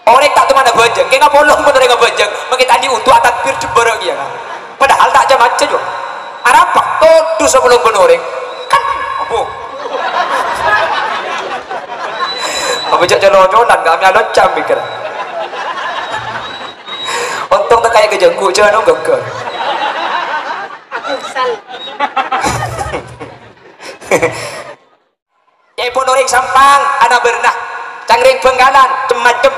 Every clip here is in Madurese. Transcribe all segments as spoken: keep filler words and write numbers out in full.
Orèng ta' toman abhâjâng, kèng apolong bân orèng abhâjâng, mangkè ta' andi' onto' atakbir jembhârâ kèya. Padahal ta' ca-maca, Jo. Arapa? Todus apolong bân orèng. Kan, apo? Apa jhâ' colo-colon, kami alo cam pikir. Ontong ta' kaya kejengku, jhâ' anu gaggar. Ca'èpon orèng Sampang, ana bârna. Ca'èpon orèng Bhângkalan, cem-macem.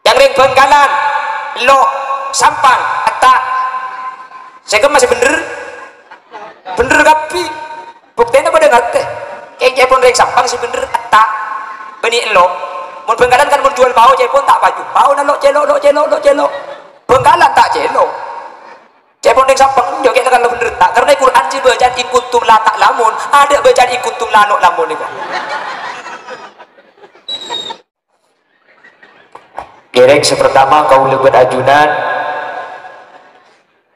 Ca'èpon orèng Bhângkalan, lo', Sampang, etta'. Sè kemma sè bhendher? Bhendher kabbhi. Buktèna padâ ngartè. Kèng ca'èpon orèng Sampang sè bhendher etta'. Bânnè lo'. Mon Bhângkalan kan mon juwâl pao ca'èpon ta' paju. Paona lo' cèlo', lo' cèlo', lo' cèlo'. Bhângkalan ta' cèlo'. Ca'èpon orèng Sampang, enjâ' kèng tekan bhendher etta'. Karna Qur'an sè bâcaan in kuntum la ta'lamun, adâ' bâcaan in kuntum la nu'lamun nèko. Ngèrèng sè partama kaulâ bân ajunan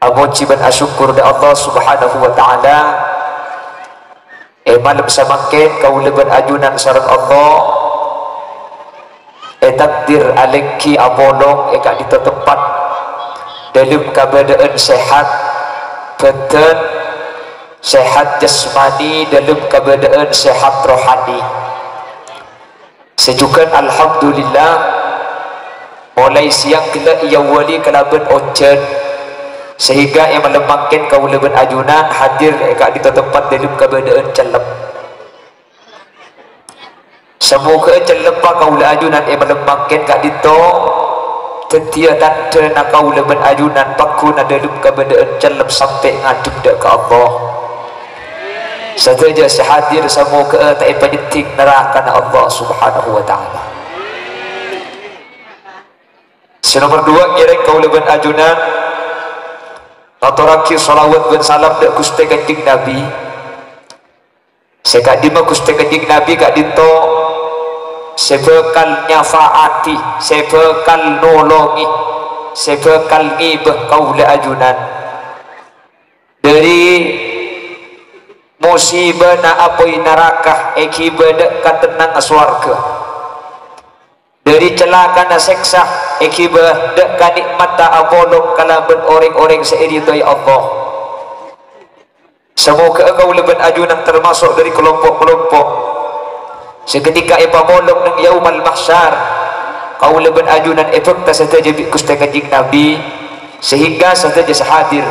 amojhi bân asokkor dâ' Allah Subhanahu wa Ta'ala. È malem samangkèn kaulâ bân ajunan sareng Allah ètakdir alèngghi apolong è ka'dinto tempat dâlem kabâdâ'ân sehat bhâdhân, sehat jasmani, dâlem kabâdâ'ân sehat rohani. Sè jhughân alhamdulillah, molaè sèyang ghellâ' èawwali kalabân ojhân, sehingga è malem mangkèn kaulâ bân ajunan hadir è ka'dinto tempat dâlem kabâdâ'ân cellep. Samoghâ'â cellebbhâ kaulâ ajunan è malem mangkèn ka'dinto dhâddhiyâ tandhâna kaulâ bân ajunan pagghuna dâlem kabâdâ'ân cellep sampè' ngadhep dâ' ka Allah. Sadhâjâ sè hadir samoghâ'â ta' èpanyeddhing narakana Allah Subhanahu wa Ta'ala. Sè nomer duwâ', ngèrèng kaulâ bân ajunan ngatorraghi shalawat bân salam dâ' Ghustè Kanjeng Nabi. Sè ka'dimma Ghustè Kanjeng Nabi ka'dinto sè bhâkal nyafa'ati, sè bhâkal nolongè, sè bhâkal ngèbâ kaulâ ajunan dâri musibana apoy naraka èghibâ dâ' katennangan sowarghâ. Dâri calakana sèksa èghibâ dâ' kanè'matta apolong kalabân orèng-orèng sè èridhoi Allah. Samoghâ'â kaulâ bân ajunan tamaso' dâri kalompo'-kalompo' sè ghântèka èpapolong neng Yaumal Mahsyar. Kaulâ bân ajunan èbhâkta sadhâjâ bi' Ghustè Kanjeng Nabi, sehingga sadhâjâ sè hadir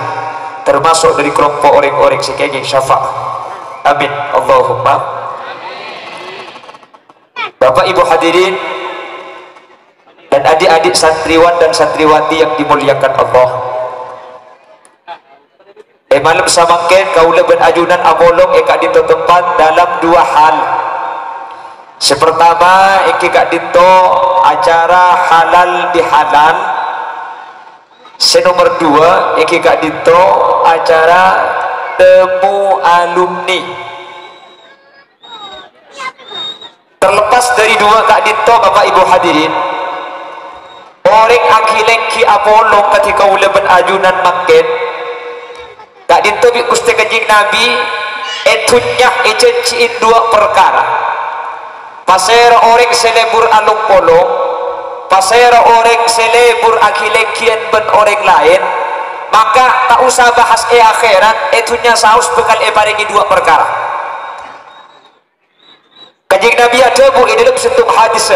tamaso' dâri kalompo' orèng-orèng sè kèngèng syafa'at. Amin. Allahumma. Bapak Ibu hadirin dan adik-adik santriwan dan santriwati yang dimuliakan Allah. È malem samangkèn kaulâ bân ajunan apolong è ka'dinto tempat dalam dua hal. Sè partama èngghi ka'dinto acara halal bihalal. Sè nomer duwâ' èngghi ka'dinto acara temu alumni. Terlepas dâri duwâ' ka'dinto, Bapak Ibu hadirin, orèng aghi-lèngghi apolong kadhi kaulâ bân ajunan mangkèn, ka'dinto bi' Ghustè Kanjeng Nabi è dhunnya èjhânjhi'in duwâ' parkara. Pasèra orèng sè lebur along-polong, pasèra orèng sè lebur aghi-lèngghiân bân orèng laèn, maka ta' osa bahas è akhèrat, è dhunnya saos bhâkal èparèngè duwâ' parkara. Kanjeng Nabi adhâbu è dâlem sèttong hadis,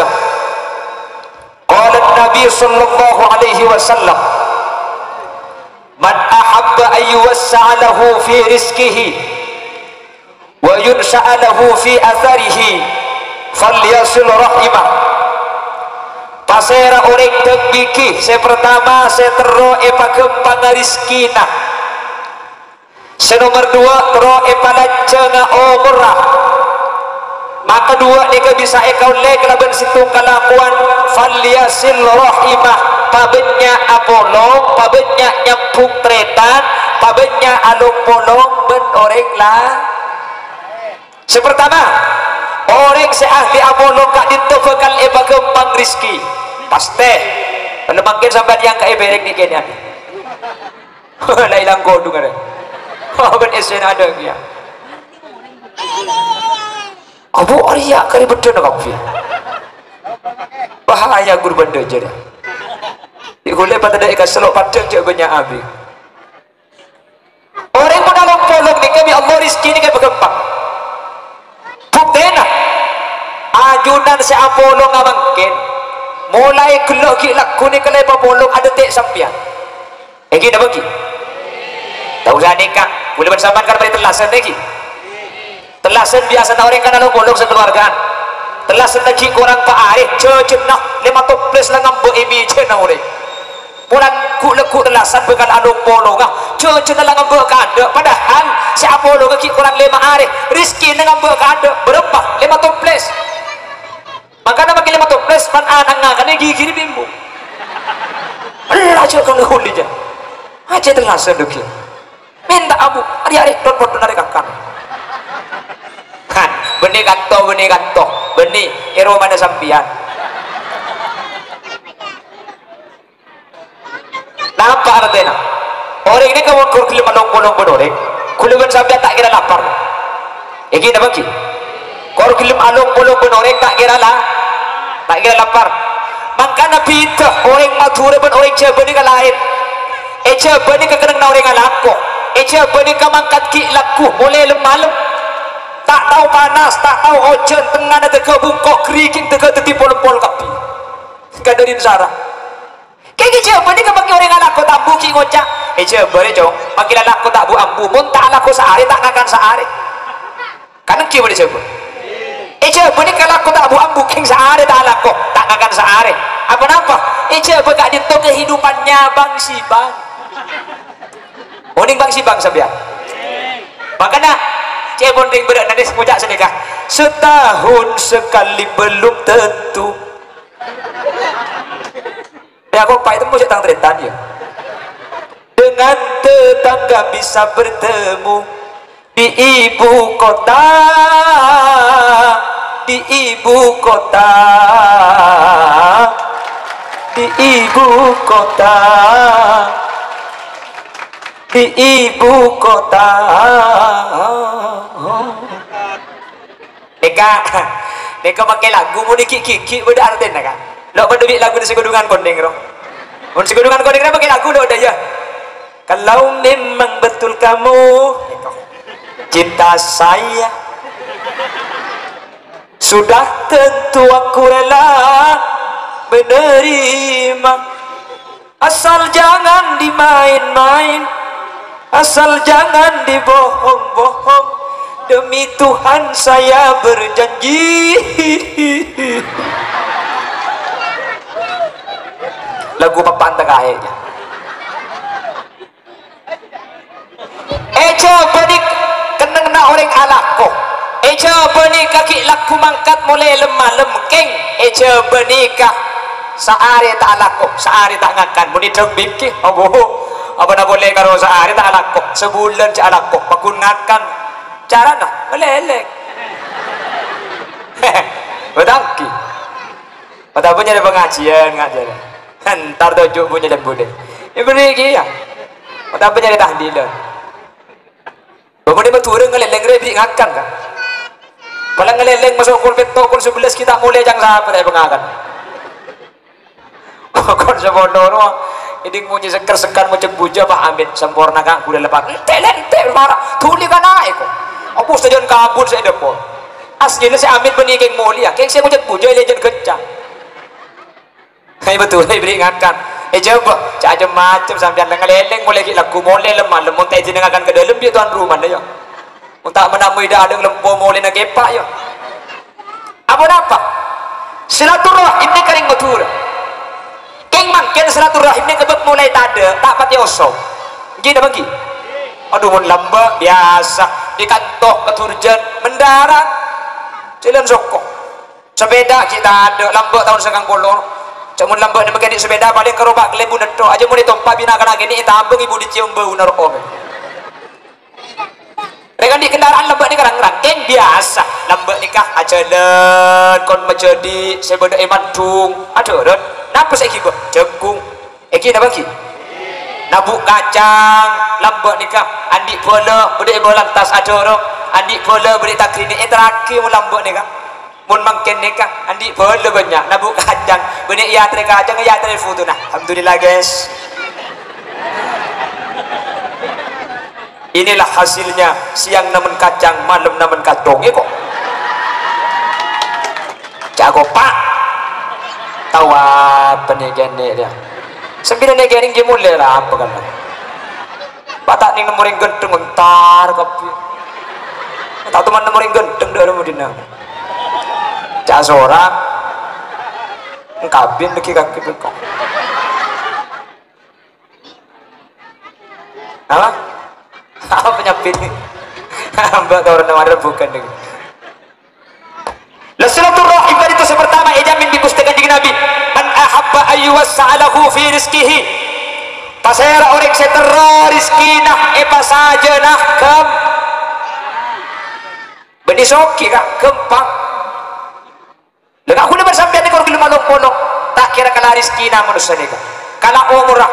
qala Nabi sallallahu alaihi wasallam, "Man ahabba an yuwassa'a lahu fi rizqihi wa yunsa'a lahu fi atharihi, falyasil rahimah." Pasèra orèng dhâghiki sè partama sè terro èpaghâmpanga rejhekkèna, sè nomer duwâ', terro èpalanjhânga omorra. Maka duwâ' nèka bisa èkaollè kalabân sèttong kalakowan, "Falyasil rahimah," pabânnya' apolong, pabânnya' nyambhung tarètan, pabânnya' along-polong bân orèng la-, sè partama, orèng sè ahli apolong ka'dinto bhâkal èpaghâmpang rejhekkè. Pastè. Kalau mangkèn sampèyan èyangka'è pèrèng nèkènèyan. La ilang kodhung arè. Bân essèna adâ' kèya. Abu arèya karè beddhâna kabbhi. Bahaya kurban dâjâ, dâ. Di ghulâ patadâ' èkassello' padâ jhâ' bânnya' abit. Orèng mon along-polong nèka bi' Allah rejhekkèna nèka bâghâmpang. Buktèna, ajunan sè apolonga mangkèn, molaè ghellâ' ghi' lagghu nèka la èpapolong adântè' sampèyan. Èngghi napa èngghi? Ta' osa nèka, ghulâ bân sampèyan kan marè tellasan èngghi. Tellasan biyasana orèng kan along-polong sakaluwargaan. Tellasan ghi' korang pa' arè, jhâjhânna lèma toplès la ngambâ' è mèjâna orèng. Polana ghu'-lagghu' tellasan bhâkal along-polonga, jhâjhânna la ngambâ' kaadâ', padahal sè apolonga ghi' korang lèma arè, rejhekkèna ngambâ' kaadâ', bârâmpa? Lèma toplès. Mangkana makè lèma toplès, pan ana' ngakanè ghighirè bi' embu. Ella jhâ' kan ghuli jhâ'. Ajjhâ' tellasan dâggi'. Mènta abu, arè-arè, dhon-poddhon arè kakan. Hah, bânnè kanto, bânnè kanto, bânnè è romana sampèyan. Napa artèna? Orèng nèka mon kor ghellem along-polong bân orèng, ghulâ bân sampèyan ta' kèra lapar. Èngghi napa èngghi? Kor ghellem along-polong bân orèng ta' kèra la-, ta' kèra lapar. Mangkana bhidhâ orèng Madhurâ bân orèng Jhâbâ nèka laèn. È Jhâbâ nèka kennengnganna orèng alako. È Jhâbâ nèka mangkat ghi' lagghu molaè lem-malem. Ta' tao panas, ta' tao ojhân, tengngana dâgghâ' bungko', ghârighin dâgghâ' dhâddhi pol-empol kabbhi. Kadârin sara. Kèng è Jhâbâ nèka makè orèng alako ta' ambu ghi' ngoca', "È Jhâbâ rè, Cong, makè la alako ta' bu-ambu, mon ta' alako saarè, ta' ngakan saarè." Kan èngghi bâdâ è Jhâbâ. È Jhâbâ nèka alako ta' bu-ambu, kèng saarè ta' alako, ta' ngakan saarè. Apa napa? È Jhâbâ ka'dinto kehidupannya bang-sibang. Onèng bang-sibang sampèyan? Mangkana, cè' mon rèng bârâ'na nès ngoca' sanèka, "Setahun sekali belum tentu." Ya, kok Pak itu musik tang tretan ya. Dengan tetangga bisa bertemu di ibu kota, di ibu kota, di ibu kota, di ibu kota. Nèka, nèka makè lagu mon ghi'-ghi' bâdâ artèna, Ka'. Lo' padâ bi' lagu Sè Ghudhungan Konèng, ro. Mon Sè Ghudhungan Konèng napa makè lagu, lo', dâ, iyâ. Kalau memang betul kamu cinta saya, sudah tentu aku rela menerima. Asal jangan dimain-main, asal jangan dibohong-bohong. Demi Tuhan saya berjanji. Lagu papan tengah ya. È Jhâbâ nèka kennengnganna orèng alako. È Jhâbâ nèka ghi' lagghu mangkat molaè lem-malem, kèng. È Jhâbâ nèka saarè ta' alako, saarè ta' ngakan. Mon èdhâng bingkè, abo, apa na polè karo saarè ta' alako, sabulân jhâ' alako, pagghun ngakan. Carana, ngalèlèng. Bâtanggi. Otabâ nyarè pangajiân, ngajhâr. Entar toju' bunyi lembut deh. Èberri' kèya. Otabâ nyarè tahlilan. Bâbâna Madhurâ ngalèlèng rè bi' ngakan, Ka'. Pala ngalèlèng maso' kol pètto', kol sabellâs ghi' ta' molè jhâng sapa ta' èpangakan. Kol sapolo rowa. Èdhing monyè sekker-sekker mocèk bujâ, Pak Amin. Samporna, Ka', ghulâ lepak. Ente', lè, ente', mara. Dhuli ka naè, ko. Apa sadhâjâna kabun sè èdhâpor. Aslina sè Amin bânnè kèng molèya. Kèng sè mocèk bujâ èlèjân gâccang. Hai, betul, hai, beri ngakan. È Jhâbâ, cè' cem-macem sampèyan, ngalèlèng molè ghi' lagghu molè lem-malem, mon ta' èdina ngakan ka dâlem, bi' tuan rumana, yâ. Mon ta' manamoy dâ' alèng lempo molèna kèpa', yâ. Apa napa? Silaturrahim nèka rèng Madhurâ. Kèng mangkèn silaturrahim nèka bâk molaè tadâ', ta' patè osok. Èngghi napa èngghi? Adhu, mon lambâ' biyasa, è kanto, ka Durjan, mendarat. Jhâlân soko. Sepèda ghi' tadâ', lambâ' taon sangang polo. Ca'na mon lambâ' nèka andi' sepèda, palèng karo pa' kalèbun netto. Ajâ mon ètompa' bi' na'-kana' kènè' ètabâng è budi cèyom bâuna rowa. Rèng andi' kendaraan lambâ' nèka rang-rang, kèng biyasa. Lambâ' nèka ajhâlân, kon majhâdi' sè bâdâ è Mandung. Adhârât, napa sè èghibâ? Jhâghung. Èngghi napa èngghi? Nabu' kacang, lambâ' nèka. Andi' bhâlâ, bâdâ è Balantas, adhârât. Andi' bhâlâ, bâdâ è Tagrine, èterraghi mon lambâ' nèka. Mon mangkèn nèka, andi' bâlâ bânnya', nabu' kacang, bânnè èyaterè kacang, èyaterè fotona. Alhamdulillah, guys. Inilah hasilnya, siang namen kacang, malem namen kacong, ya kok. Ca'ko, Pak. Tao apa nè kènè' dia? Sambi nè kènè' ghi' molè ra apa kan? Pata' neng nemmo orèng ghântheng entar kabbhi. Ta' toman nemmo orèng ghântheng dâ' remma dinna'. Ca' sora. Engkabin lagi kaki bengkok. Apa? Apa penyakit? Mbak turun kemarin bukan deh. Lah, silaturrahim tadi itu sè pertama èjhâmin bi' Ghustè Kanjeng Nabi, "Man ahabba an yuwassa'a lahu fi rizqihi." Pasèra orèng sè terro rizkina èpasajâna ghâm-, bânnè soghi, Ka', ghâmpang. Lah, Ka', kaulâ bân sampèyan nèka ghellem along-polong, ta' kèra kala rizkina manossa nèka. Kala omorra.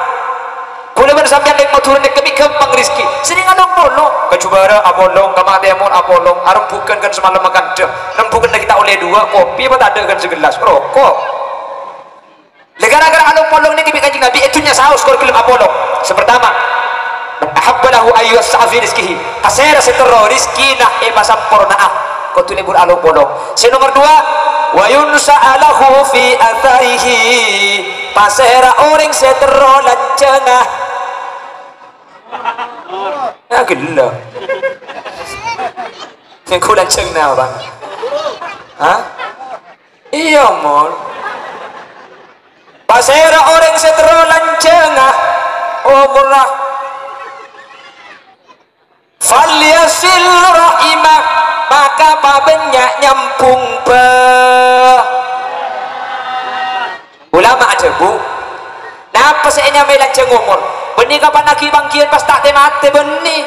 Kaulâ bân sampèyan nèng Madhurâ nèka mè' ghâmpang rizki. Sè nèng along-polong, ka Jhubârâ apolong, ka Matèmor apolong, arembhughân kan samalem makandhâ. Rembhughân lagi ta' ollè duwâ', kopi apa tadâ' kan sagellas, roko'. Lè, gara-gara along-polong nèka bi' Kanjeng Nabi è dhunnya saos kor ghellem apolong. Sè pertama, "Man ahabba lahu an yuwassa'a fi rizqihi." Pasèra sè terro rizkina èpasamporna'a, kodhu lebur along-polong. Sè nomer duwâ', "Wa yunsa'a lahu fi atsarihi." Pasèra orèng sè terro lanjhângnga. Ya, ghellâ'. Sèngko' lanjhângnga, Bang. Hah? Iyâ, Mon. Pasèra orèng sè terro lanjhângnga omorra? "Falyasil rahimah," maka pabânnya' nyambhung bâ-, Ulama adhâbu, "Napa sè ènyamaè lanjhâng omor? Bânnè kapan aghi' pangghiyân pas ta' tè-matè bânnè."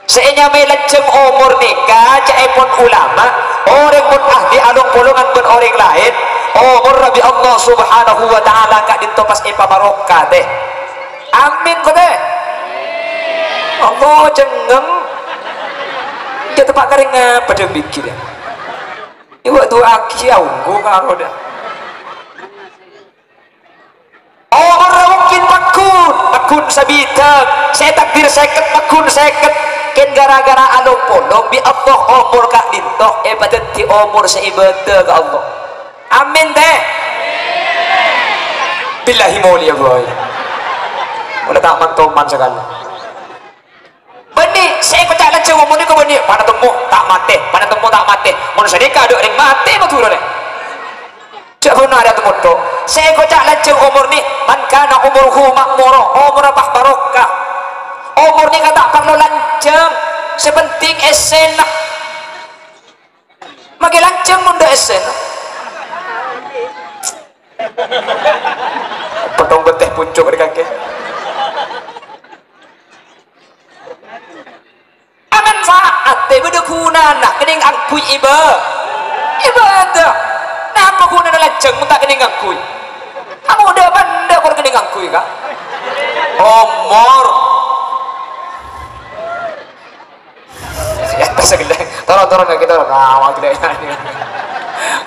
Sè ènyamaè lanjhâng omor nèka, ca'èpon ulama, orèng mon ahli along-polongan bân orèng laèn, omorra bi' Allah Subhanahu wa Ta'ala ka'dinto pas èpabarokah, tè. Amin, ko, tè. Allah cengngeng. Jhâ' teppa' karèngnga padâ mikir, ya. Iwâ' du'aaghi, ya, ongghu karo, dâ. Omorra mungkin pagghun, pagghun sabidhâk, sè ètakdir sèket, pagghun sèket. Kèng ghârâ-ghârâ along-polong bi' Allah omor ka'dinto èpadhâddhi omor sè ibâdâ ka Allah. Amin, tè. Billahi molèya, boy. Udah ta' man-toman sakalè. Bânnè sè èkoca' lanjhâng omor nèko bânnè, "Panatemmo ta' matè, panatemmo ta' matè." Mon sanèka adâ' orèng matè Madhurâ, rè. Jhâ' bhunna arè atemmo tok. Sè èkoca' lanjhâng omor nè, "Man kana umuruhu ma'mura," omorra pas barokah. Omor nèka ta' parlo lanjhâng, sè penting essèna. Makè lanjhâng mon dâ' essèna. Potong bâtè pucuk rè kakè. Amanfaat, bâdâ ghunana, kennèng angghuy ibâ-, ibâdâ. Napa ghunana lanjhâng mon ta' kennèng angghuy? Kamu dâ' pandâ kor kennèng angghuy, Ka'. Omor. Ya, tas gelleng. Toron, toron, kaki toron. Awak gelleng.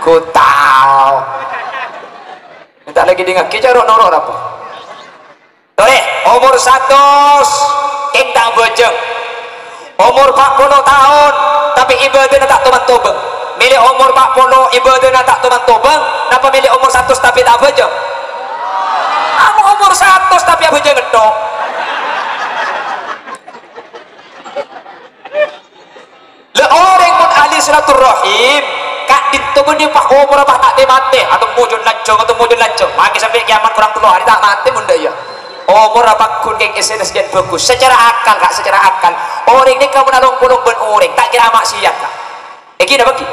Ku tao. Minta lagi dingagi, caro noro' apa? Torè, omor satos, keng ta' abhâjâng. Omor pa' polo taon, tapè ibâdâna ta' toman tobâng. Mèlè omor pa' polo, ibâdâna ta' toman tobâng, napa mèlè omor satos tapè ta' abhâjâng? Amo omor satos tapè abhâjâng tok. Lè, orèng mon ahli silaturrahim, ka'dinto bânnè pas omorra pas ta' tè-matè, atemmo jân lanjhâng, atemmo jân lanjhâng. Makè sampè' kiamat korang tello arè ta' matè mon dâ' iyâ. Omorra pagghun keng essèna sajân bhâghus. Secara akal, Ka', secara akal. Orèng nèka mon along-polong bân orèng, ta' kèra maksiat, Ka'. Èngghi napa èngghi?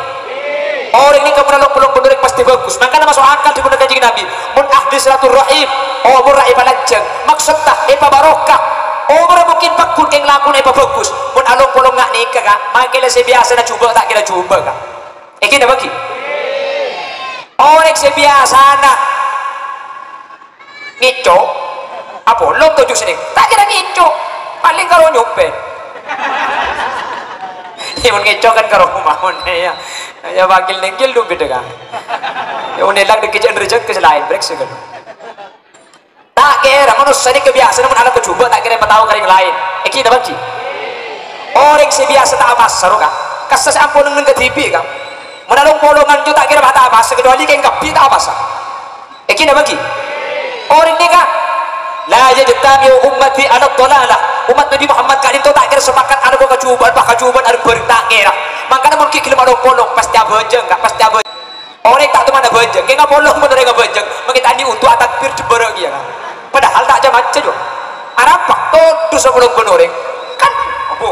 Orèng nèka mon along-polong bân orèng pastè bhâghus. Mangkana maso' akal dhâbuna Kanjeng Nabi, "Mon ahli silaturrahim, omorra èpalanjhâng, maksodda èpabarokah. Omorra mungkin pagghun keng lakona èpabhâghus. Mon along-polong nga' nèka, Ka', makè la sè biyasana jhubâ' ta' kèra jhubâ', Ka'." Èngghi napa èngghi? Orèng sè biyasana ngèco', apolong toju' sènèng. Ta' kèra ngèco', palèng karo nyopèr. Mon ngèco kan karo mawon, ya. Ya, wakil nènggil dhu bhidhâ, kan. Ya, mon èlang dhâggi' jhâ' rejek ke selain, brek sè kan. Ta' kèra, manossa nèka biyasana mon alako jhubâ' ta' kèra èpatao ka orèng laèn. Èngghi napa èngghi? Orèng sè biyasa ta' apasa, ro, Ka'. Kassa sè ampon neng-enneng kadhibi', Ka'. Mon along-polongan jhâ' ta' kèra ta' apasa, kecuali kèng kabbhi ta' apasa. Èngghi napa èngghi? Orèng nèka, "La yajtami'u ummati 'ala dhalalah." Ommat Nabbhi Muhammad ka'dinto ta' kèra sepakat alako kajhubâ'ân, pas kajhubâ'ân areng-bhâreng ta' kèra. Mangkana mon ghi' ghellem along-polong, pastè abhâjâng, Ka', pastè abhâjâng. Orèng ta' toman abhâjâng, kèng apolong mon orèng abhâjâng, mangkèn ta' andi' onto' atakbir jembhârâ kèya, Ka'. Padahal ta' ca-maca, jhâ'. Arapa? Todus apolong bân orèng. Kan, apo?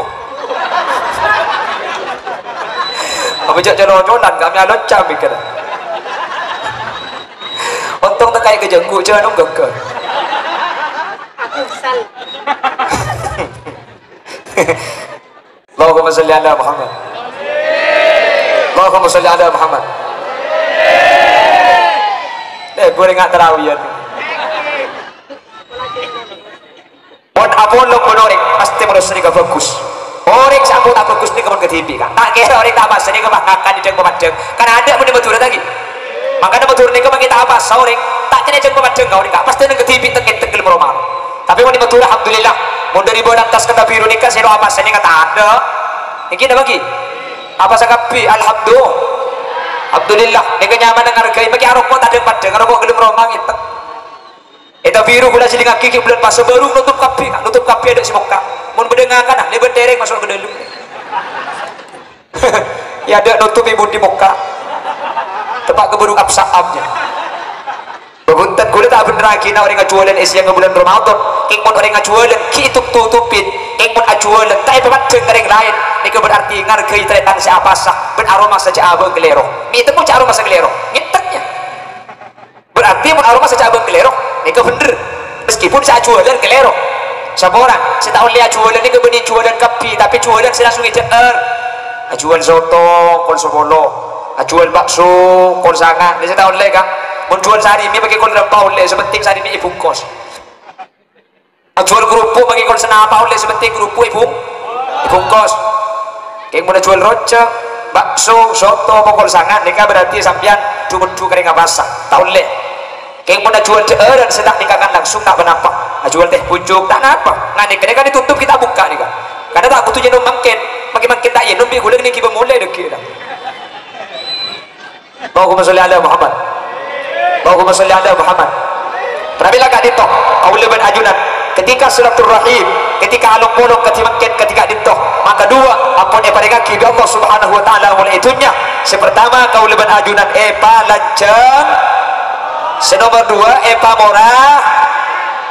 Apa jhâ' colo-colan, Ka', mè' alocca mikir. Ontong ta' kaè ka jhânggu', jhâ' nong ghâghâ. Aku kesal. Allahumma sholli ala Muhammad. Allahumma sholli ala Muhammad. Eh, ghulâ nga' tarawiyan. Mon apolong bân orèng, pastè manossa nèka bhâghus. Orèng sè ampon ta' bhâghus nèka mon kadhibi', Ka'. Ta' kèra orèng ta' apasa nèka pas ngakan è dhâng-papaddhâng. Kan adâ' mon è Madhurâ ta' ghi'. Mangkana Madhurâ nèka mangkèn ta' apasa orèng. Ta' kèra è dhâng-papaddhâng ka orèng, Ka'. Pastè neng kadhibi' tèk-ngètèk ghellem roma. Tapè mon è Madhurâ, alhamdulillah. Mon dâri bâlâ attas ka Tabiru nèka sè ro apasa nèka ta' adâ'. Èngghi napa èngghi? Apasa kabbhi, alhamdu-, alhamdulillah. Nèka nyamana ngargai, mangkèn aroko' ta' dhâng-paddhâng, aroko' ghellem roma ngètèk. È Tabiru ghulâ jhâlingaghi ghi' bulân pasa bhârung notop kabbhi, Ka', notop kabbhi adâ' sè mokka'. Mon bâdâ ngakana, lèbât tèrèng maso' ka dâlem. Iyâ, adâ' notop è budi mokka'. Teppa' ka bhârung apsa'am, yâ. Bhunten, ghulâ ta' bhenderraghi na orèng ajhuwâlân è sèyang bulân Ramadan. Kèng mon orèng ajhuwâlân, ghi' ètop-totopin. Kèng mon ajhuwâlân, ta' èpapaddhâng ka orèng laèn. Nèka berarti ngargai tarètan sè apasa, bân aromasa jhâ' abâng kalèro. Mè' temmo jhâ' aromasa kalèro. Ngètèk, yâ. Berarti mon aromasa jhâ' abâng kalèro, nèka bhender. Meskipun sè ajhuwâlân kalèro. Saporana, sè ta' ollè ajhuwâlân nèka bânnè juwâlân kabbhi, tapè juwâlân sè langsung èjhâ'âr. Ajhuwâl soto, kol sapolo. Ajhuwâl bakso, kol sanga'. Nèka sè ta' ollè, Ka'. Mon juwâl sarimi, mangkèn kol napa ollè, sè pentèng sarimi èbungkos. Ajhuwâl kerupuk mangkèn kol sanapa ollè, sè pentèng kerupuk èbung-, èbungkos. Kèng mon ajhuwâl rojhâk, bakso, soto, pokol sanga', nèka berarti sampèyan dhu-mendhu ka orèng apasa. Ta' ollè. Kèng mon ajhuwâl jhâ'ârân sè ta' nèka kan langsung ta' ponapa. Ajhuwâl tèh pucuk, ta' napa. Nah, nèka, nèka ètotop ghi' ta' bukka' nèka. Karna ta' kodhu ènom mangkèn. Mangkèn-mangkèn ta' ènom, bi' ghulâ ngèngghi pamolè dhâggi', Ka'. Allahumma sholli ala Muhammad. Allahumma sholli ala Muhammad. Pramèla ka'dinto, kaulâ bân ajunan, ketika silaturrahim, ketika along-polong kadhi mangkèn, kadhi ka'dinto, mangkadhuwâ ampon èparèngaghi bi' Allah Subhanahu wa Ta'ala molaè dhunnya. Sè partama, kaulâ bân ajunan èpalanjhâng. Sè nomor dua, èpamora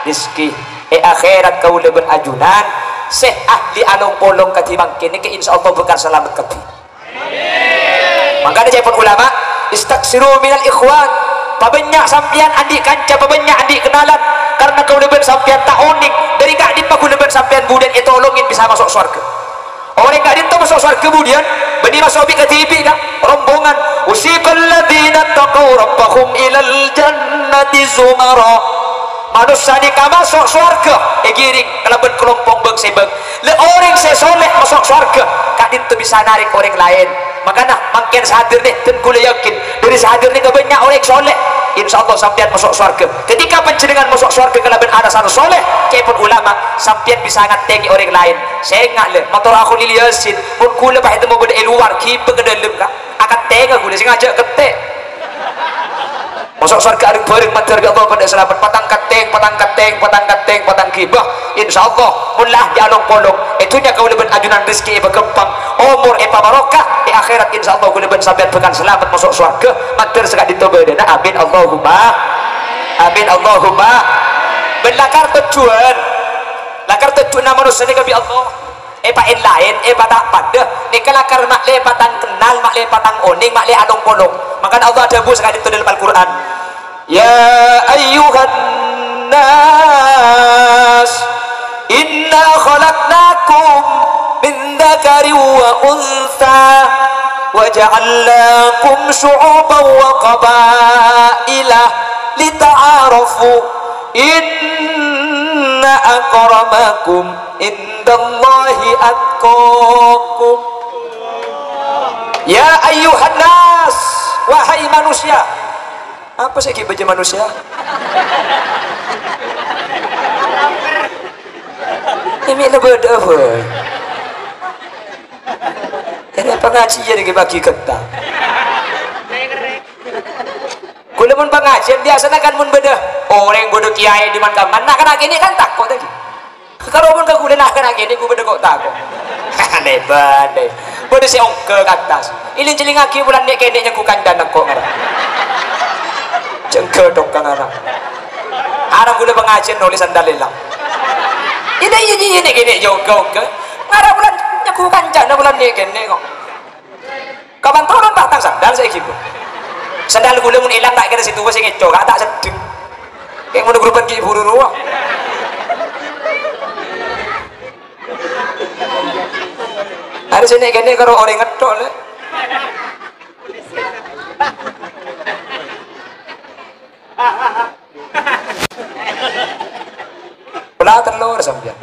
rejhekkè. È akhèrat, kaulâ bân ajunan sè ahli along-polong kadhi mangkèn nèka, insyaallah, bhâkal salamet kabbhi. Mangkana ca'èpon ulama, "Istaksiru minal ikhwan." Pabânnya' sampèyan andi' kanca, pabânnya' andi' kenalan. Karna kaulâ bân sampèyan ta' onèng dâri ka'dimma kaulâ bân sampèyan budiyân ètolongin bisa maso' sowarghâ. Orèng ka'dinto maso' sowarghâ budiyân, bânnè maso' bi' kadhibi', Ka', rombongan. "Wasiqal ladzina taqaw rabbahum ilal jannati zumara." Manossa nèka maso' sowarghâ èghiring kalabân kalompong bâng-sèbâng. La orèng sè soleh maso' sowarghâ, ka'dinto bisa narèk orèng laèn. Mangkana, mangkèn sè hadir nè, dân kaulâ yakin, dâri sè hadir nèka bânnya' orèng soleh. Insyaallah sampèyan maso' sowarghâ. Ketika panjhennengngan maso' sowarghâ kalabân alasan soleh, ca'èpon ulama, sampèyan bisa ngattèngè orèng laèn. Sènga' la, mator Akhu Lil Yasin, mon kaulâ pas ètemmo bâdâ è lowar, ghibâ ka dâlem, Ka'. Akattènga kaulâ, sèngajâ kettè'. Maso' sowarghâ areng-bhâreng mandhâr bi' Allah padâ salamet. Patang kattèng, patang kattèng, patang kattèng, patang ghibâ. Insyaallah, mon la along-polong, è dhunnya kaulâ bân ajunan rejhekkè èpaghâmpang, omor èpabarokah, è akhèrat insyaallah kaulâ bân sampèyan bhâkal salamet maso' sowarghâ. Mandhâr sè ka'dinto bâdâna. Amin, Allahumma. Amin, Allahumma. Bân lakar tojjhuwân. Lakar tojjhuwânna manossa nèka bi' Allah. Èpa-, èn-laèn, èpa-, ta' padâ. Nèka lakar ma'lè patang kennal, ma'lè patang onèng, ma'lè along-polong. Mangkana Allah adhâbu saka'dinto dâlem Al-Qur'an, "Ya ayyuhan nas, inna khalaqnakum min dzakarin wa untsa, wa ja'alnakum syu'uban wa qabaila lita'arafu. Inna akramakum indallahi atqakum." Ya ayyuhan nas, wahai manusia. Apa sih ghi' bâca manusia? Ini lebih apa? Ini pengajian ini bagi kita. Kaulâ mon pangajiân, biyasana kan mon bâdâ orèng, bâdâ kiyaè di man-kamman, na'-kana' kènè' kan tako' tadi. Karo mon ka kaulâ na'-kana' kènè' ghu bâdâ ko' tako'. Aneh bâdâ. Bâdâ sè ongghâ ka attas. Èling-cèlingaghi bulân nè' kènè' nyengghu kancana ko' ngara. Jângghâ dhokka ngara. Areng kaulâ pangajiân nolès sandal èlang. Iyâ, iyâ, iyâ, nè' kènè' jâ ongghâ-ongghâ. Ngara bulân nyengghu kancana bulân nè' kènè' ko'. Kapan toron, Pak, tang sandal saèghi, Bu. Sandal kaulâ mon èlang ta' kèra sè towa sè ngèco', ka' ta' seddheng. Kèng mon ghrubân ghi' buru rowa. Arè sè nè' kènè' karo orèng ngetthok, Lè. Pala tellor sampèyan.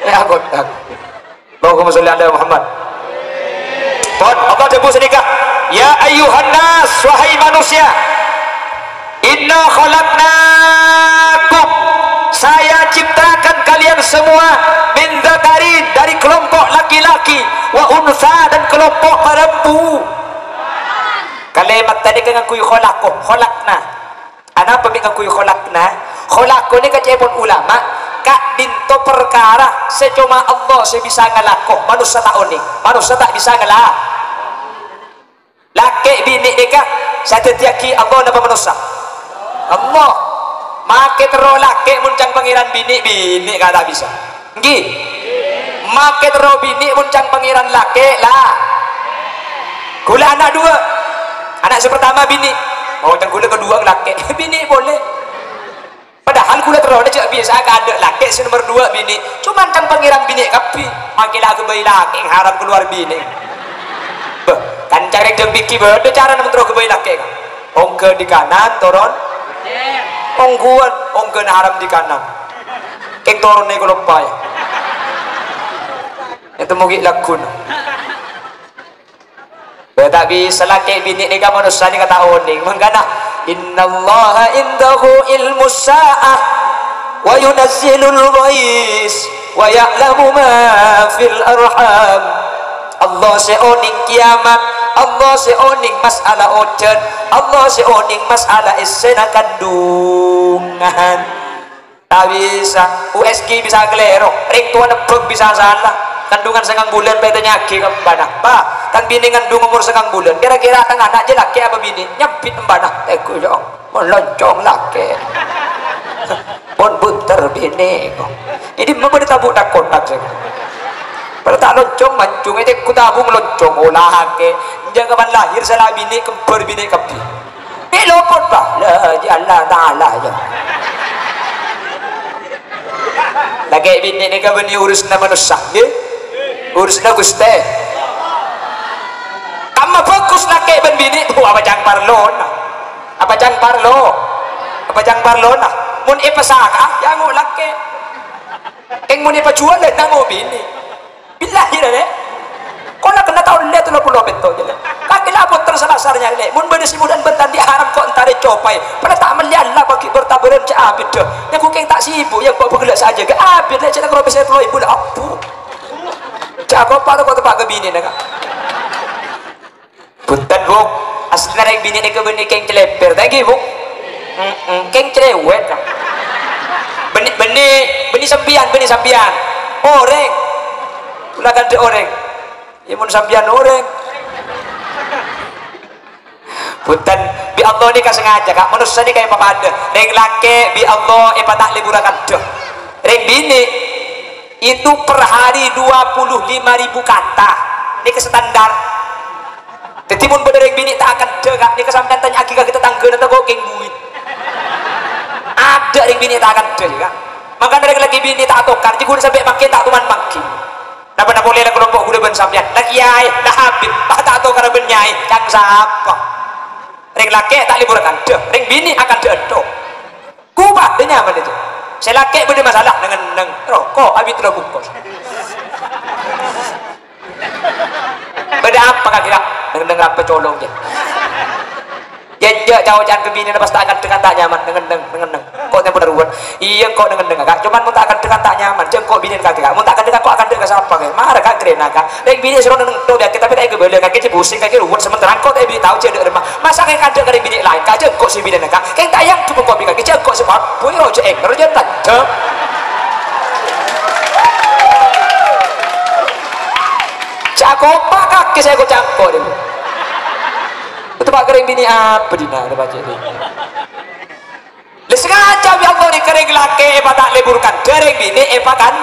Ya, kotak. Allahumma sholli ala Muhammad. Pon, Allah dhâbu sanèka, "Ya ayyuhan nas, wahai manusia, inna khalaqnakum, saya ciptakan kalian semua, min dzakarin, dari kelompok laki-laki, wa unsa, dan kelompok perempu." Kalimat tadi kan ngangguy khalaqo, khalaqna. Anapa mè' ngangguy khalaqna? Khalaqo nèka ca'èpon ulama, ka'dinto parkara sè coma Allah sè bisa ngalako, manossa ta' onèng, manossa ta' bisa ngala-, lakè' binè' nèka sè adhâddhiyaghi Allah napa manossa? Allah. Makè terro lakè' mon ca'na Pangèran binè', binè' ka ta' bisa. Ènggi. Makè terro binè' mon ca'na Pangèran lakè', la. Kaulâ ana' duwâ'. Ana' sè partama binè'. Oh, ca'na kaulâ kaduwâ' lakè'. Binè' polè. Padahal kaulâ terrona jâ' bisa'a kaadâ' lakè', sè nomer duwâ' binè'. Coma ca'na Pangèran binè' kabbhi. Makè la aghâbây lakè', haram kalowar binè'. Bâh, kan carè jhâng bighi bâdâ carana mon terro aghâbây lakè', kan? Ongghâ di kanan, toron. Ongghuwân, ongghâna haram di kanan. Kèng toronè kaloppaè. Ètemmo ghi' lagghuna. Bâ, ta' bisa lakè' binè' nèka manossa nèka ta' onèng. Mangkana, "Innallaha indahu ilmus sa'ah wa yunazzilul ghaits wa ya'lamu ma fil arham." Allah sè onèng kiyamat, Allah sè onèng mas'ala ojhân, Allah sè onèng mas'ala èssèna kandhungan. Ta' bisa, U S G bisa kalèro, rèng towa nebbhâng bisa sala. Kandhungan sangang bulân pas ètanya'aghi ka embhâna, "Pa, tang binè' ngandhung omor sangang bulân, kèra-kèra tang ana' jâ' lakè' apa binè'?" Nyambit embhâna, "Tèngghu, Cong, mon loncong lakè'. Mon bhunter binè', kok." È dimma bâdâ tabu' thak-kothak sè. Padâ ta' loncong mancung, è tèngghu tabu' loncong, oh, lakè'. Enjâ' kapan lahèr sala binè', kembhâr binè' kabbhi. Bi' lopot, Pak. La, jâ' Allah Ta'ala, jâ'. Lakè' binè' nèka bânnè urusanna manossa, ngghi? Urusanna Ghustè. Kamma bhâghus lakè' bân binè', bu, apa ca'na parlona? Apa ca'na parlo? Apa ca'na parlona? Mon èpasaka'a, jhângo' lakè'. Kèng mon èpajhuwâlâ, jhângo' binè'. Billahi, Lè'. Kaulâ kènna' taon, Lè', tello polo pètto', jâ, Lè'. Kakè la potèr salasar, jâ, Lè'. Mon bâdâ sè modhân bân ta' andi' haram kok èntarè copaè. Padâ ta' mellè Allah bâgi bertabaran jâ' abit, dâ. Nèko kèng ta' sibuk, yâ, kok bâgellâ' sajâgâ abit, Lè', jâ' nèko pèssè tello èbu la abbu. Jâ' kok pa' kok teppa' ka binèna, Ka'. Bhunten, Bu. Aslina rèng binè' nèko bânnè kèng clèbèr, ta' ènggi, Bu? Mm-mm, kèng cèrèwèt, Ka'. Bânnè, bânnè, bânnè sampèyan, bânnè sampèyan. Orèng. Kaulâ kan dâ' orèng. Yâ, mon sampèyan orèng. Bhunten, bi' Allah nèka sengaja, Ka'. Manossa nèka èpapadâ. Rèng lakè' bi' Allah èpata' lèbur akadâ. Rèng binè' itu per hari dua puluh lima ribu kata. Nèka standar. Dhâddhi, mon bâdâ rèng binè' ta' akadâ, Ka', nèka sampèyan tanya'aghi ka tatangghâna tako' kèng buwi. Adâ' rèng binè' ta' akadâ, Ka'. Mangkana rèng lakè' binè' ta' atokar, jiyâ ghun sampè' mangkèn ta' toman manggi. Napa-napa polè la kalompo' ghulâ bân sampèyan. La kiyaè, la habib, pas ta' atokara bân nyaè, ca'na sapa? Rèng lakè' ta' lèbur akadâ, rèng binè' akadâ ènto. Ku padâ nyamana, jâ. Sè lakè' bâdâ masalah, neng-enneng, roko', abit lo bungkos. Bâdâ Capa kakè, Ka'? Neng-enneng rapè colong, jâ. Jâ', jâ', ca'-oca'an ka binèna pas ta' kandhâng kan ta' nyaman. Neng-enneng, neng-enneng. Ko' tempo ruwet. Iyâ, ko' neng-enneng, Ka'. Cuman mon ta' kandhâng kan ta' nyaman. Jâ' ko' binèna kakè, Ka'. Mon ta' kandhâng, ko' akandhâng ka sapa, Ka'? Mara, Ka', karèna, Ka'. Rèng binè' sè rowa neng-enneng, Ka', tapè ta' èkabâlâ, Ka'. Kèya pusing, Ka', ruwet. Sementara ko' ta' bi' tao jâ' dâ' remma. Masa' Ka' kandhâng ka rèng binè' laèn, Ka'? Jâ' ko' sè binèna, Ka'. Kèng ta' èyanggep ko' bi' kakè. Jâ' ko' sè pat-, bhuy, ro jâ' ènger, jâ' tajjhâm. Jâ' ko' pa' kakè sè ko' cangko, deh. Itu pa' ka rèng binè' apa dina, ada baca ini. Lè, sengaja bi' Allah nèka rèng lakè' èpata' lebur kandhâ, rèng binè' èpakan.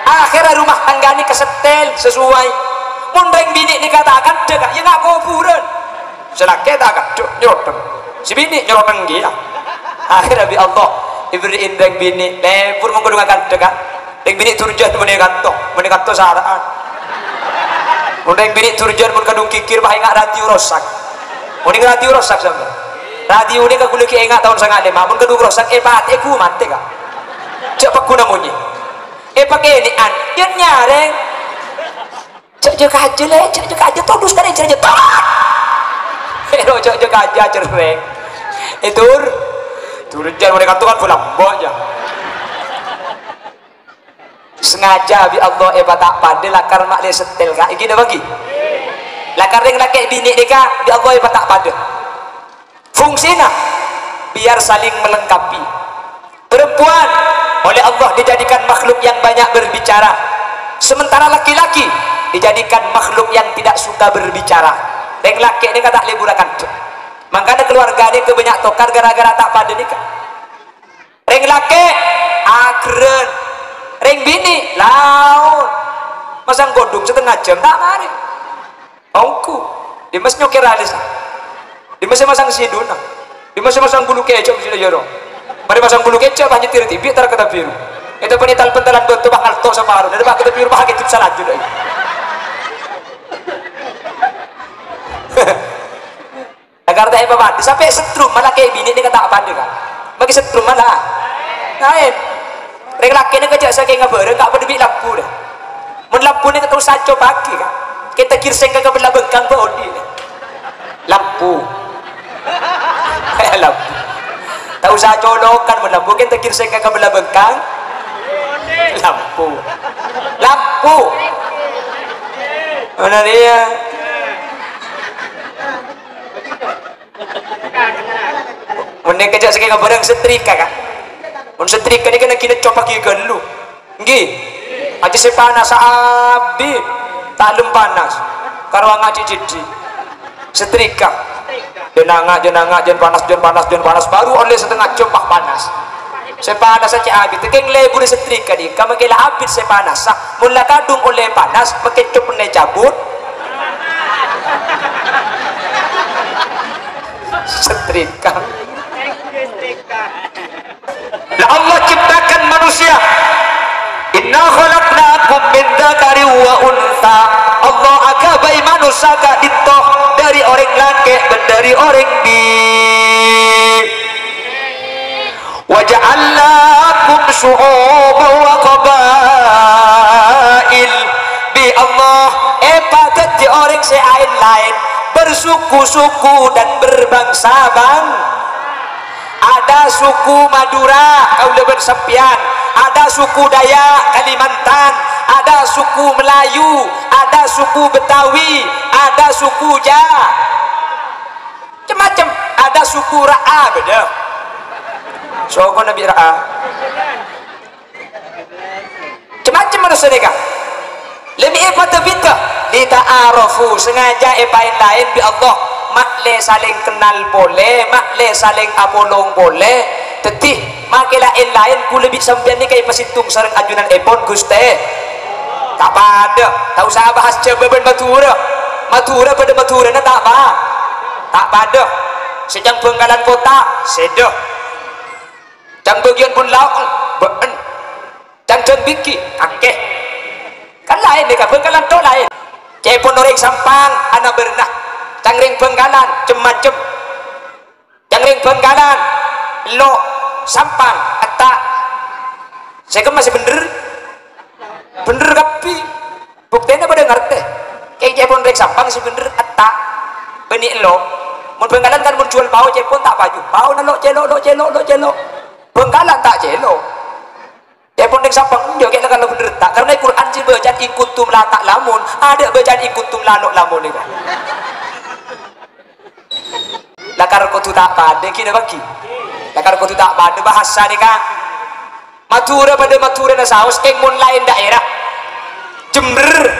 Akhèrra rumah tangga nèka setel sesuai. Mon rèng binè' nèka ta' kandhâng, Ka', iyâ nga' kobhurân. Sè lakè' ta' kandhâng, nyeroteng. Sè binè' nyeroteng kèya. Akhèrra bi' Allah èberri'in rèng binè' lebur mon kodhu nga' kandhâng, Ka'. Rèng binè' durjân mon è kanto, mon è kanto sara'an. Mon rèng binè' durjân mon kadhung ghighir, pas enga' radio rosak. Mon enga' radio rosak sampèyan. Radio nèka kaulâ ghi' enga' taon sanga' lèma', mon kadhung rosak, èpatè'è ghu matè, Ka'. Jâ' pagghuna monyè. Èpakènè'an, yèn nyarèng. Jâ', jâ' kajâ, lè, jâ', jâ' kajâ, todus ka rèng jâ', jâ', tolak. Ero, jâ', jâ' kajâ, jârèng. È dur. Durjân mon è kanto kan bulan bo, jâ. Sengaja bi' Allah èpata' padâ lakar ma'lè setel, Ka'. Ènggi napa ènggi? Lakar rèng lakè' binè' nèka bi' Allah èpata' padâ. Fungsina biar saling melengkapi. Perempuan oleh Allah dijadikan makhluk yang banyak berbicara, sementara laki-laki dijadikan makhluk yang tidak suka berbicara. Rèng lakè' nèka ta' lebur kandhâng. Mangkana keluarga nèka bânnya' tokar gara-gara ta' padâ nèka. Rèng lakè' agerrân, rèng binè' laon. Masang kodhung satengnga jhâm ta' marè. Ongghu. Dimma sè nyokèr alissa? Dimma sè masang sidhuna? Dimma sè masang bulu kècap sè dhâjâro? Marè masang bulu kècap, pas nyètir TV, tar ka tabiru. Ètapènè tal-pentalan bâto, pas ngalto saparo. Dâri pas ka tabiru, pas kècap salaju, dâ' iyâ. Jakarta èpapadâ sampè' setrum, mala lakè' binè' nèka ta' padâ, Ka'. Maghi setrum mala. Laèn. Rèng lakè' nèka jâ' sakènga bhârâng, Ka', padâ bi' lampu, dâ. Mon lampu nèka ta' osa copaghi, Ka'. Kèng ta' girsèng ka kabellâ bengkang, bâ' odi', dâ. Lampu. Lampu. Ta' osa colokan mon lampu, kèng ta' girsèng ka kabellâ bengkang. Lampu. Lampu. Ngono rèya. Mon nèka jâ' sakènga bhârâng setrika, Ka'. Mon setrika nèka naghi neccop paghi ghâllu. Ènggi. Ajâ sè panassa abit. Ta' lem panas. Karowa ngajhi-jhidhi. Setrika. Jân anga', jân anga', jân panas, jân panas, jân panas. Baru ollè satengnga jhâm, pas panas. Sè panassa cè' abit, kèng lebur setrika nèka, mangkèn la abit sè panassa. Mon la kadhung ollè panas, mangkèn copna ècabut. Setrika. La Allah ciptakan manusia. "Inna khalaqnakum min dzakarin wa untsa." Allah aghâbây manossa ka'dinto dâri orèng lakè' bân dâri orèng bi-, "Wa ja'alnakum syu'uban wa qabail." Bi' Allah èpadhâddhi orèng sè aèn-laèn, bersuku-suku dan berbangsa-bang-, ada suku Madura, kaulâ bân sampèyan, ada suku Dayak, Kalimantan, ada suku Melayu, ada suku Betawi, ada suku Ja-, Cem-macem. Ada suku Ra'a, bâdâ. Sokona bi' Ra'a. Cem-macem manossa nèka. Lè mè' èpadâ-bidâ. Lita'arafu, sengaja èpaèn-laèn bi' Allah. Ma'lè salèng kennal polè, ma'lè salèng apolong polè. Dhâddhi, makè la èn-laèn kaulâ bi' sampèyan nèka èpasèttong sareng ajunanèpon, Ghustè. Ta' padâ. Ta' osa abahas Jhâbâ bân Madhurâ. Madhurâ bâdâ Madhurâna ta' pa-, ta' padâ. Sè ca'na Bhângkalan Kottha, sèdhâ. Ca'na bâgiyân Bun Laong, bâ'en. Ca'na Dâmbigi, kakè. Kan laèn nèka, Bhângkalan tho laèn. Ca'èpon orèng Sampang, ana bârna. Ca'na rèng Bhângkalan, cem-macem. Ca'na rèng Bhângkalan, lo', Sampang, etta'. Sè kemma sè bhendher? Bhendher kabbhi. Buktèna padâ ngartè. Kèng ca'èpon rèng Sampang. Cè' lo'. Mon Bhângkalan kan mon jhuwâl pao cèpon ta' paju. Paona lo' cè' lo', lo' cè' lo', lo' cè' lo'. Bhângkalan ta' cè' lo'. Cèpon neng Sampang, enjâ' kèng la kala bhender ta'. Karna Qur'an sè bâca'an in kuntum la ta'lamun, adâ' bâca'an in kuntum la nu'lamun nèka. Lakar kodhu ta' padâ, ghi napa ghi? Lakar kodhu ta' padâ bhâsa nèka. Madhurâ padâ Madhurâna saos, kèng mon laèn dhaèra. Jember,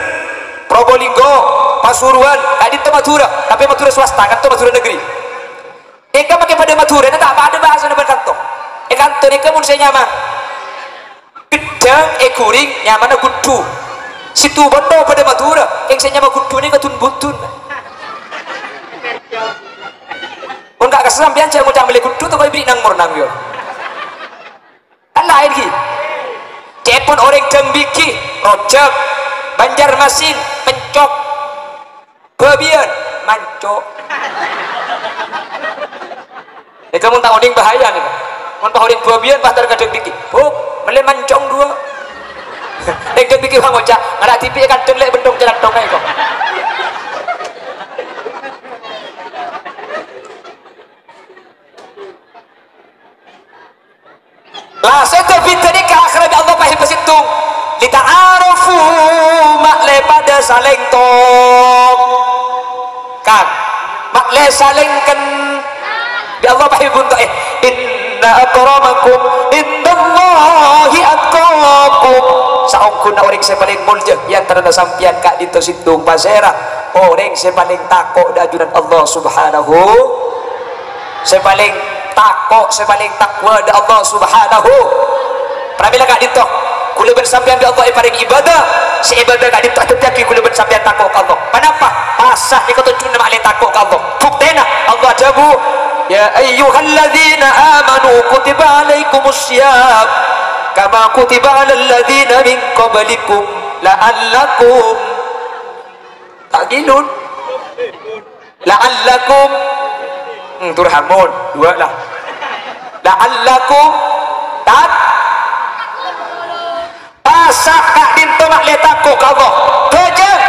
Probolinggo, Pasuruan, ka'dinto Madhurâ, tapè Madhurâ swasta, kanto Madhurâ negeri. Nèka makè padâ Madhurâna ta' padâ bhâsana bân kanto. È kanto nèka mon sè nyama ghedhâng, è ghuring nyamana gudhu. Sèttong bâdâ padâ Madhurâ, kèng sè nyama gudhu nèka dun-budun. Mon ka' kassa sampèyan jhâ' ngoca' mellè gudhu, toko èbèrri' nang-mornang, yo. Kan laèn, ghi. Cèpon orèng Dâmbigi, Rojak, Banjarmasin, Pencok, Bâbiyân, Manco'. Nèka mon ta' onèng bahaya nèka. Mon pas orèng Bâbiyân pas terkadang Dâmbigi, "Buk, mellè mancong duwâ'." Rèng Dâmbigi pas ngoca', "Ngala' dhibi' è kandhâng lè' bendhong calathong aè, kok." La sèdhâ bhidhâ nèka akhèrra bi' Allah pas èpasèttong. "Lita'arafu", ma'lè padâ salèng tokang. Ma'lè salèng ken-, bi' Allah pas èbhunto'è. "Inna akramakum indallahi atqakum." Saongghuna orèng sè palèng molja è antarana sampèyan ka'dinto sèttong pasèra? Orèng sè palèng tako' dâ' ajunan Allah Subhanahu Sè palèng tako', sè palèng takwa dâ' Allah Subhanahu. Pramèla ka'dinto, kaulâ bân sampèyan bi' Allah èparèng ibâdâ, sè ibâdâ ka'dinto adhâddhiyâghi kaulâ bân sampèyan tako' ka Allah. Ponapa? Pasa nèka tojjhuna ma'lè tako' ka Allah. Buktèna, Allah adhâbu, "Ya ayyuhalladzina amanu kutiba alaikumus siyam kama kutiba alalladzina min qablikum la'allakum" Ta'qilun. La'allakum, hmm, turhamun. Duwâ' la. La'allakum tat-, pasa ka'dinto ma'lè tako' ka Allah. Bhâjâng.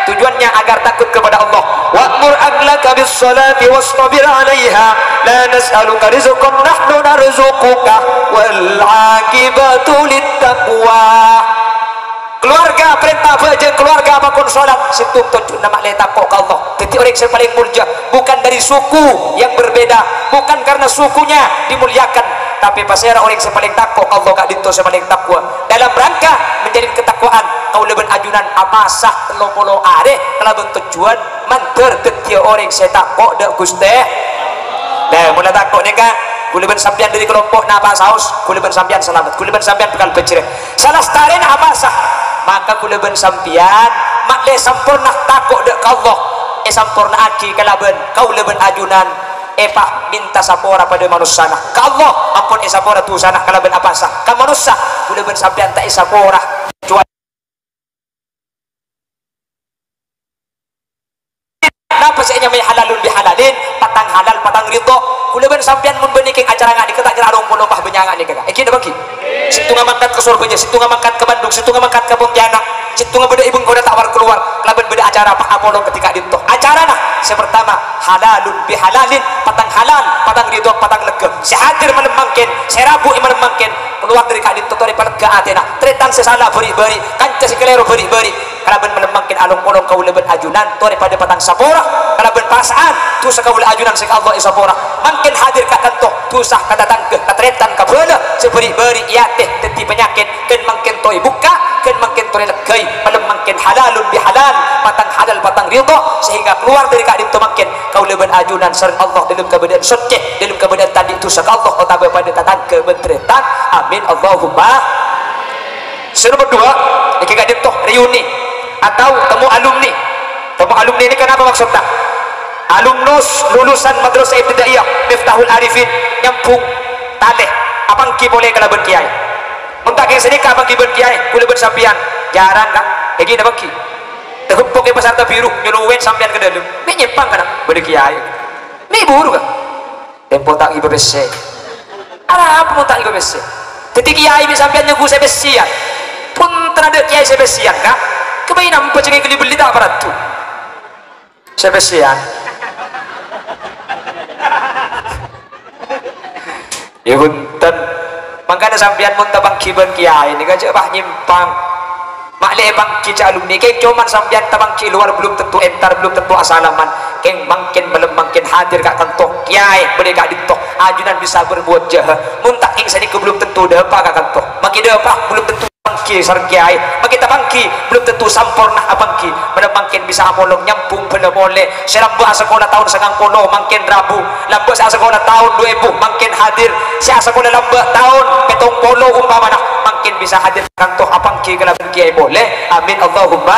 Tujuannya agar takut kepada Allah. "Wa'mur ahlaka bis-shalati wastabir 'alaiha. La nas'aluka rizqan nahnu narzuquka. Wal 'aqibatu lit-taqwa." Keluarga, parènta bhâjâng keluarga pakon sholat, sèttong tojjhuna ma'lè tako' ka Allah. Dhâddhi orèng sè palèng molja bukan dari suku yang berbeda, bukan karena sukunya dimuliakan, tapè pasèra orèng sè palèng tako' ka Allah ka'dinto sè palèng takwa. Dalam rangka menjadi ketakwaan, kaulâ bân ajunan apasa tello polo arè kalabân tojjhuwân mandhâr dhâddhiyâ orèng sè tako' dâ' Ghustè. Nah, mon tako' nèka, kaulâ bân sampèyan dâri kalompo'na apa saos, kaulâ bân sampèyan salamet, kaulâ bân sampèyan bhâkal bhâjhrâ. Salastarèna apasa? Maka kaulâ bân sampèyan ma'lè samporna tako' dâ' ka Allah, èsampornaaghi kalabân kaulâ bân ajunan èpamènta sapora padâ manossana. Ka Allah ampon èsapora dusana kalabân apasa. Ka manossa, kaulâ bân sampèyan ta' èsapora. Napa sè ènyamaè halalun bihalalin? Patang halal, patang ridho. Kaulâ bân sampèyan mon bânnè kèng acara nga' nèka ta' kèra rong polo pas bânnya' nga' nèka, Kak. Èngghi napa èngghi? Sèttonga mangkat ka Sorbhâjâ, sèttonga mangkat ka Bandung, sèttonga mangkat ka Pontianak, sèttonga bâdâ è bengkona ta' war-kalowar, kalabân bâdâ acara pas apolong kadhi ka'dinto. Acarana sè partama halalun bihalalin, patang halal, patang ridho, patang lèghâ. Sè hadir malem mangkèn, sè rabu è malem mangkèn, kalowar dâri ka'dinto torè palèghâ atèna. Tarètan sè sala bâri'-bâri', kanca sè kalèro bâri'-bâri'. Kalabân malem mangkèn along-polong kaulâ bân ajunan torè padâ patang sapora kalabân parasaan dhusa kaulâ ajunan sè ka Allah èsapora. Mangkèn hadir ka kanto dhusa ka tatangghâ, ka tarètan, ka bhâlâ sè bâri'-bâri' è atè dhâddhi panyakèt, ghân mangkèn torè bukka', ghân mangkèn torè lèghâi. Malem mangkèn halalun bihalal, patang halal patang ridho, sehingga kalowar dâri ka'dinto mangkèn kaulâ bân ajunan sareng Allah dâlem kabâdâ'ân soccè, dâlem kabâdâ'ân ta' andi' dhusa ka Allah otabâ padâ tatangghâ bân tarètan. Amin, Allahumma. Sè nomor dua, nèka ka'dinto reuni atau temu alumni. Temu alumni nèka napa maksudnya? Alumnus lulusan Madrasah Ibtidaiyah Miftahul Arifin nyambung talè, apangghi polè kalabân kiyaè. Mon ta' kèng sanèka apangghi bân kiyaè, kaulâ bân sampèyan jarang, Kak. Èngghi napa èngghi? Tageppokkè pasar Tabiru, nyolowèn sampèyan ka dâlem. Mè' nyèmpang, Kak, bâdâ kiyaè. Mè' buru, Kak. Tempo ta' ngibâ pèssè. Arapa mon ta' ngibâ pèssè? Dhâddhi kiyaè bi' sampèyan nyogu sè pèssèyan. Pon tadâ' kiyaè sè pèssèyan, Kak. Kèbâ ènam bâjângè ghâli-bellè ta' paradu. Sè pèssèyan. Ya, bhunten. Mangkana sampèyan mon tapangghi bân kèyaè nèka jhâ' pas nyèmpang. Ma'lè èpangghi jhâ' alumni, kèng coma sampèyan tapangghi è lowar belum tentu entar, belum tentu asalaman. Kèng mangkèn malem mangkèn hadir ka kanto. Kèyaè bâdâ è ka'dinto. Ajunan bisa berbuat jaha. Mon ta' kèng sanèka belum tentu dâpa' ka kanto. Mangkèn dâpa' belum tentu. Pangghi sareng kèyaè, mangkèn tapangghi, belum tentu samporna apangghi. Mènta mangkèn bisa apolong nyambung bhâlâ polè. Sè lambâ' asakola taon sangang polo, mangkèn rabu. Lambâ' sè asakola taon du èbu, mangkèn hadir. Sè asakola lambâ' taon pèttong polo umpamana, mangkèn bisa hadir kanto apangghi kalabân kèyaè polè. Amin, Allahumma.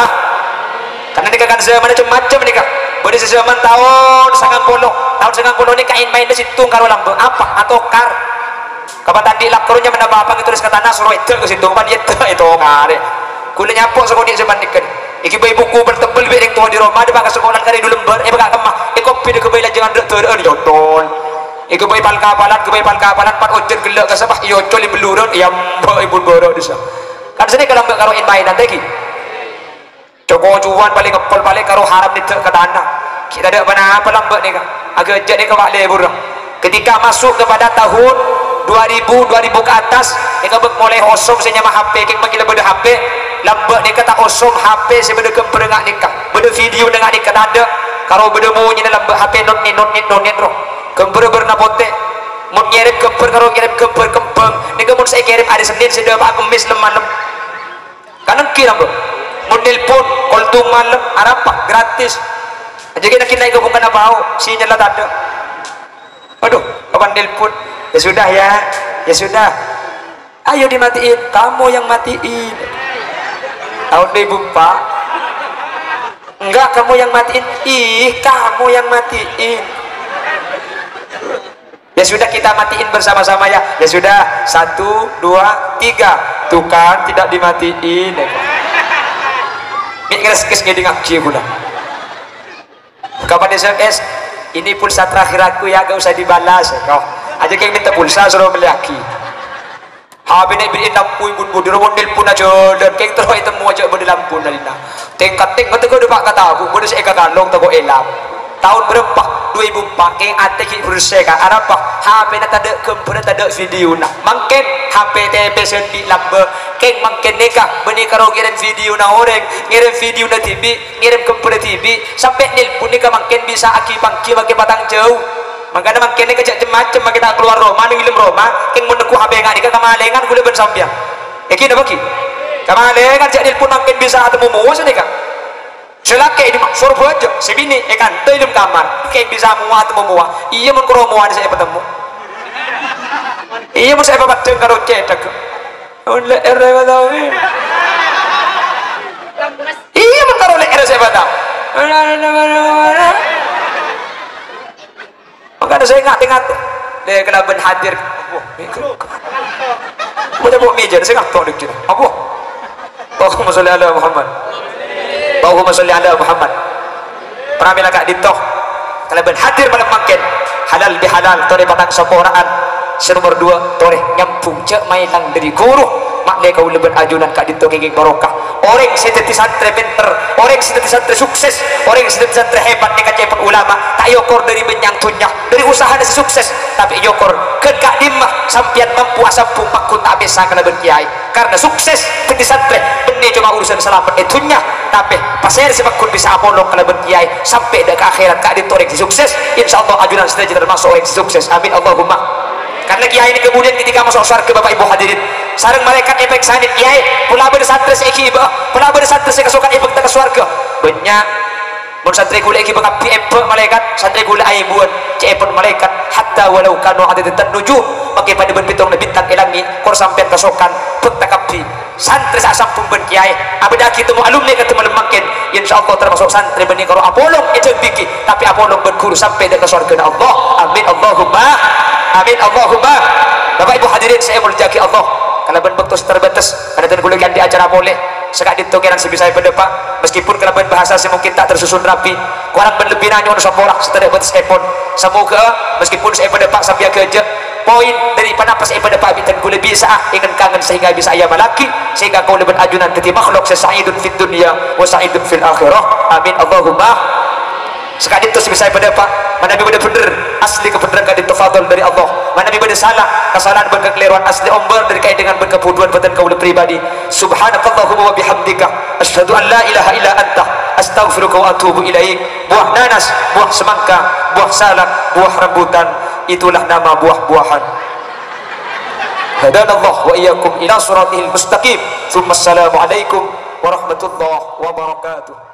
Karna nèka kan zamanna cem-macem nèka. Bâdâ sè zaman taon sangang polo. Taon sangang polo nèka èn-maènna sèttong karo lambâ'. Apa? Atokar. Kapan tadâ' lakor nyamana bapa' ngètores ka tana, soro èdâ' ka sèttong, pan èdâ' ètokarè. Kaulâ nyapo sakonè' zaman nèka. Èghibâi buku bel-tebbel bi' rèng towa è roma, dâpa' ka sakola karè du lembâr, èbâka' kemma, èkopi dâ' ghâbây lajângan dâ'-dârâ'ân, yotol. Èghibâi pal-kapalan, ghâbây pal-kapalan, pas ojhân ghellâ' ka sapa, èocol è bellurân, èambâ' è bun bârâ' dissa. Kan sanèka lambâ' karo èn-maènan, ta' ghi? Co-kocowan palèng ngeppol palèng karo haram nèdâ' ka tana. Ghi' tadâ' pa-napa lambâ' nèka. Aghâjâ' nèka wa' lèbur. Ketika masuk kepada tahun dua ribu, dua ribu ke atas, nèka bâk molaè hosom sè nyama H P, kèng mangkèn la bâdâ H P, lambâ' nèka ta' hosom H P sè bâdâ ghâmbhârrâ nga' nèka. Bâdâ video nga' nèka tadâ', karo bâdâ monyèna lambâ' H P notnit, notnit, notnit ro. Ghâmbhârrâ bârna potè. Mon ngèrèm ghâmbhâr karo ngèrèm ghâmbhâr kembhâng, nèka mon sè èkèrèm arè Sennèn sè dâpa' Kemmès lem-malem. Kan èngghi, napa? Mon nelpon, kol tung malem, arapa? Gratis. Aja kena kena ke bukan apa-apa, sinyal la tadâ'. Aduh, kapan nelpon? Ya sudah ya, ya sudah. Ayo dimatiin, kamu yang matiin. Tahun dua ribu empat. Enggak, kamu yang matiin. Ih, kamu yang matiin. Ya sudah, kita matiin bersama-sama ya. Ya sudah, satu, dua, tiga. Tuh kan, tidak dimatiin. Mè' ngrèskès ngèdingngaghi kaulâ. Kapan S M S? Ini pulsa terakhir aku ya, gak usah dibalas. Kok aja kèng minta pulsa, soro mellèyaghi. H P-na èberri'i lampu è bun-budi, ro mon nelpon ajhâlân, kèng terro ètemmo ajâ' bâdâ lampuna dinna'. Tèng-katèng ngatèghâ dâpa' ka tabu', bâdâ sè èkakalong tako' èlang. Taon bârâmpa? Dua ribu empat, kèng atè ghi' bersè, Ka'. Arapa? H P-na tadâ' ghâmbhârrâ, tadâ' videona. Mangkèn H P T P sè andi' lambâ'. Kèng mangkèn nèka, bânnè karo ngèrèm videona orèng, ngèrèm videona dhibi', ngèrèm ghâmbhârrâ dhibi', sampè' nelpon nèka mangkèn bisa aghi-pangghi makè patang jâu. Mangkana mangkèn nèka jhâ' cem-macem, makè ta' kalowar roma, neng è dâlem roma, kèng mon neggu' H P nga' nèka kamalèngan kaulâ bân sampèyan. Èngghi napa ghi? Kamalèngan jhâ' nelpon mangkèn bisa atemmo mowa sanèka. Sè lakè' è dimma? Sorbhâjâ, sè binè' è kanta è dâlem kamar, kèng bisa mowa atemmo mowa. Iyâ mon karo mowana sè èpatemmo. Iyâ mon sè èpapaddhâng karo cèthagghâ. Mon lè'èrra sè èpatao. Iyâ mon karo lè'èrra sè èpatao. Mangkana sè nga'-tènga'. Lè kalabân hadir. Wah, mèjâr. Bâca bu mèjâr, sè ngato' dikit. Apa? Allahumma sholli ala Muhammad. Allahumma sholli ala Muhammad. Pramèla ka'dinto. Kalabân hadir malem mangkèn. Halal bihalal, torè patang saporaan. Sè nomor dua, torè nyambung jhâ' maèlang dâri ghuru. Ma'lè kaulâ bân ajunan ka'dinto kèngèng barokah. Orèng sè dhâddhi santrè pènter, orèng sè dhâddhi santrè sukses, orèng sè dhâddhi santrè hebat nèka ca'èpon ulama, ta' èokor dâri bânnya'na dhunnya, dâri usahana sè sukses, tapè èokor ghân ka'dimma sampèyan mampu asambhung pagghun ta' apèsa kalabân kèyaè. Karna sukses dhâddhi santrè bânnè coma urusan salamet è dhunnya, tapè pasèra sè pagghun bisa apolong kalabân kèyaè sampè' dâ' ka akhèrat ka'dinto orèng sè sukses. Insyaallah ajunan sadhâjâ tamaso' orèng sè sukses. Amin, Allahumma. Karna kèyaè nèka kemudian ketika maso' sowarghâ, Bapak Ibu hadirin, sareng malaèkat èparèksanè, "Kèyaè, pola bâdâ santrè sè èghibâ'â, pola bâdâ santrè sè èkasokan èbâkta ka sowarghâ?" Bânnya'. Mon santrè ghulâ èghibâ kabbhi èbâ' malaèkat, santrè ghulâ aèbuwân, ca'èpon malaèkat, "Hatta walau kanu adada nujum," mangkè padâ bân pèttongnga bintang è langngè', kor sampèyan kasokan, bâkta kabbhi. Santrè sè asambhung bân kèyaè, abâdâ'aghi temmo alumni kadhi malem mangkèn, insyaallah tamaso' santrè bânnè karo apolong è Jhâmbighi, tapè apolong bân ghuru sampè' dâ' ka sowarghâna Allah. Amin, Allahumma. Amin, Allahumma. Bapak Ibu hadirin sè èmoljâ'aghi Allah, kalabân bâkto sè terbatas, kadhâddhiyân ghulâ ghi' andi' acara polè. Saka'dinto kèran sè bisa èpadâpa', meskipun kalabân bahasa sè mungkin ta' tersusun rapi, korang bân lebbina nyo'on sapora sè tadâ' bâtessèpon. Samoghâ, meskipun sè èpadâpa' sampè' aghâjâ', poin dâri ponapa sè èpadâpa' bi' dân ghulâ bisa'a èngen-kangen sehingga bisa èamallaghi, sehingga kaulâ bân ajunan dhâddhi makhluk sè sa'idun fid dunya wa sa'idun fil akhirah. Amin, Allahumma. Saka'dinto sè bisa èpadâpa'. Manabi bâdâ bhendher, asli kabhendherran ka'dinto fadl dâri Allah. Manabi bâdâ sala, kasalahan bân kakalèrowan asli ombâr dâri kaèdhingan bân kabhudhuwân bâdân kaulâ pribadi. Subhanakallahumma wa bihamdika, asyhadu an la ilaha illa anta, astaghfiruka wa atubu ilaik. Buah nanas, buah semangka, buah salak, buah rambutan, itulah nama buah-buahan. Hadanallah wa iyyakum ila siratihil mustaqim. Tsumma assalamualaikum warahmatullahi wabarakatuh.